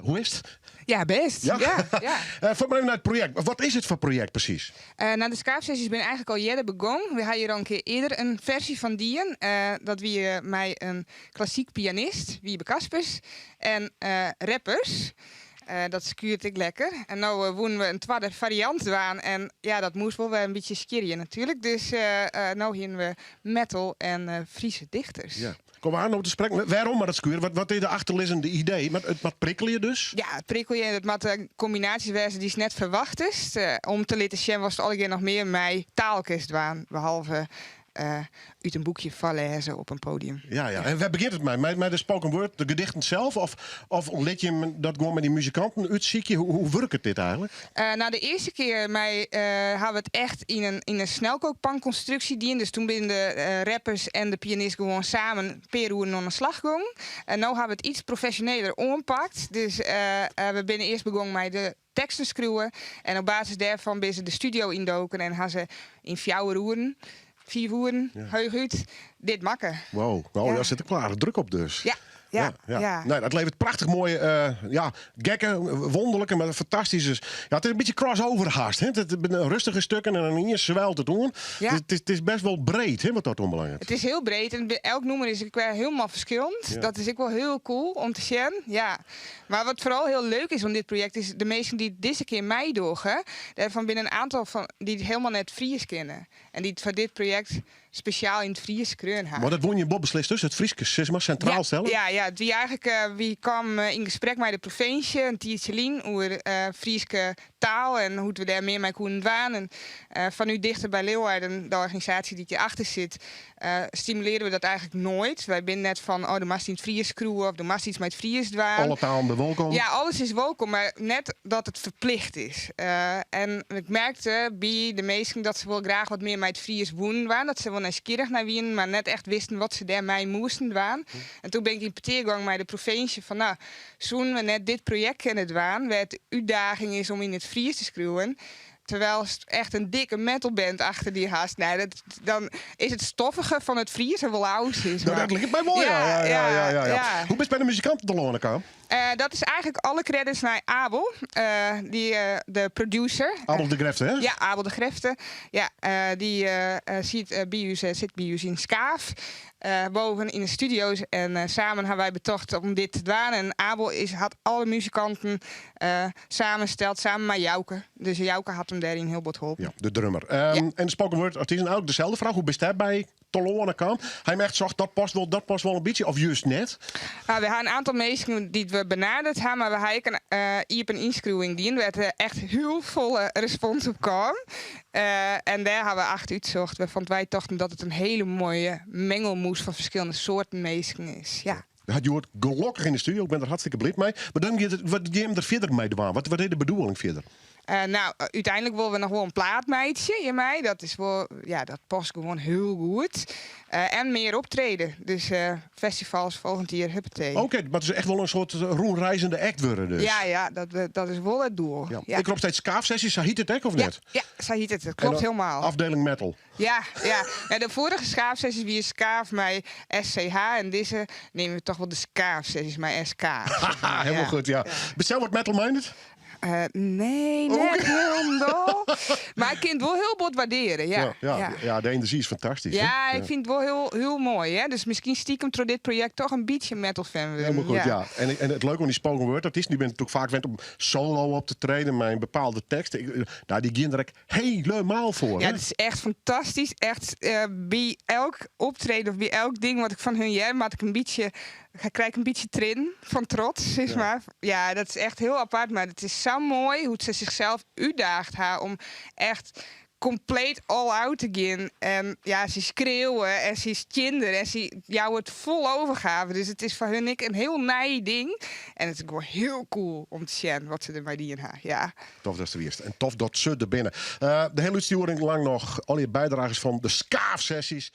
Hoe is it? Ja, bêst. Ja? Ja, ja. Fuort mar even nei it projekt. Wat is it foar projekt presys? No, de Skaafsessies binne eigenlik al earder begûn. Wy ha hjir al in kear earder in fersy fan dien. Dat wie mei in klassyk pianist, Wiebe Kaspers, en rappers. Dat skuurt ek lekker. En no woenen we in twadde fariant dwaan en ja, dat moast wol wer in bytsje skjirje natuerlik. Dus no hienen we metal en Friese dichters. Ja. Komme we aanst op te sprekken. Wêrom moat it skuore? Wat is de achterlizzende idee? It moat prikkelje dus? Ja, it prikkelje en it moat kombinaasjes wêze dy'tst net ferwachtest. Om te litten sjen watst allegear noch mear mei taal kinst dwaan, behalve út in boekje foarlêze op in podium. Ja. En wêr begjint it mei? Mei de spoken word, de gedichten sels? Of lit je him dat gewoan mei dy muzikanten útsykje? Hoe wurket dit eigenlik? No, de earste kear mei ha we it echt yn in snelkookpankonstruksje dien. Dus toen binne de rappers en de pianist gewoan samen in pear oeren oan de slach gongen. En no ha we it iets profesjoneler oanpakt. Dus we binne earst begûn mei de teksten skriuwe. En op basis dêrfan binne se de studio yndoken en ha se yn 4 oeren, 5 oeren, heechút, dit makke. Wow, nou, dêr sit ek wol aardich druk op dus. Ja. Nee, dat leveret prachtich moaie, ja, gekke, wonderlike, mar fantastyske. Ja, it is in bytsje crossover hast. Hè? It binne rêstige stikken en dan iens swolt it oan. It is bêst wol breed, hè, wat dat oanbelanget. It is hiel breed en elk nûmer is ek wer hielendal ferskillend. Dat is ek wol hiel cool om te sjen. Ja. Mar wat foaral hiel leuk is oan dit projekt is de minsken dy't dizze kear meidogge, dêrfan binne in oantal fan dy't hielendal net Frysk kinne. En dy't foar dit projekt spesjaal yn it Frysk skreaun ha. Mar dat woene je wol beslist dus, it Frysk sis mar sintraal stelle? Ja, it wie eigenlik, wy kamen yn gesprek mei de provinsje in tiidsje lyn oer Fryske taal en hoe't we dêr mear mei koenen dwaan. En fanút Dichter bij Leeuwarden, de organisaasje dy't hjirachter sit, stimulearje we dat eigenlik noait. Wy binne net fan, oh, do moatst yn it Frysk skriuwe of do moatst iets mei it Frysk dwaan. Alle talen binne wolkom. Ja, alles is wolkom, mar net dat it ferplicht is. En ik merkte by de minsken dat se wol graach wat mear mei it Frysk woenen dwaan, dat se wol nijsgjirrich nei wienen, mar net echt wisten wat se dêrmei moasten dwaan. En toen bin ik yn petear gong mei de provinsje fan, no, soenen we net dit projekt kinne dwaan, wêr't de útdaging is om yn it Frysk te skriuwen, terwylst echt in dikke metalband achter dy hast. Nee, dan is it stoffige fan it Frysk der wol ôf, sis mar. Dat liket my moai, ja. Hoe bist by de muzikanten telâne kaam? Dat is eigenlik alle credits nei Abel, dy, de producer. Abel de Grefte, hè? Ja, Abel de Grefte. Ja, dy sit by ús yn Skaaf. Boven yn de studio's en samen ha wy betocht om dit te dwaan. En Abel hat alle muzikanten samensteld, samen mei Jouke. Dus Jouke hat him dêryn hiel bot holpen. Ja, de drummer. En de spoken word artysten, ek deselde fraach. Hoe bist dêrby telâne kaam? Ha jim echt socht, dat past wol in bytsje, of just net? Nou, we ha in oantal minsken dy't we benaderd ha, mar we ha ek in iepen ynskriuwing dien, wêr't echt hiel folle respons op kaam. En dêr ha we acht útsocht, wêrfan't wy tochten dat it in hiele moaie mengelmoes fan ferskillende soarten minsken is. Ja. We ha hjoed gelokkich yn de studio, ik bin der hartstikke bliid mei. Mar dan giet it, wat gean jim der fierder mei dwaan? Wat is de bedoeling fierder? No, úteinlik wolle we noch wol in plaat meitsje hjirmei. Dat is wol, ja, dat past gewoan hiel goed. En mear optrede. Dus festivals folgjend jier, huppatee. Oké, mar it is echt wol in soart rûnreizende act wurde dus. Ja, dat is wol it doel. Ja. Ja. Ik rop steeds Skaafsessies, sa hjit it ek of net? Ja, sa hjit it. Dat klopt En dan hielendal. Afdeling metal. Ja. Ja, de foarige Skaafsessies wie Skaaf mei SCH en dizze neame we toch wol de Skaafsessies mei SK. Hielendal goed, ja. Bist sels wat metal-minded? Nee, net hielendal. Mar ik kin it wol hiel bot wurdearje, ja. Ja, de enerzjy is fantastysk, hè? Ja, ik fyn it wol hiel, hiel moai, hè. Dus miskien stikem troch dit projekt toch in bytsje metal fan wurden. Hielendal goed, ja. En it leuke oan dy spoken word artysten, dy binne natuerlik faak wend om solo op te treden mei in bepaalde tekst. No, dy gean der ek hielendal foar. Ja, hè? it is echt fantastysk. Echt, by elk optreden of by elk ding wat ik fan hun hear, moat ik in bytsje, krij ik in bytsje triennen fan trots, sis mar. Ja, dat is echt hiel apart, mar it is sa moai hoe't se sichsels útdaagd ha om echt kompleet all out te gean. En ja, se skreauwe en se stjinder en se jouwe it fol overgave. Dus it is foar hun ek in hiel nij ding. En it is gewoan hiel cool om te sjen wat se dermei dien ha. Ja. Tof datst der wiest en tof dat se der binne. De hiele útstjoering lang noch allegear bydragers fan de Skaafsessies.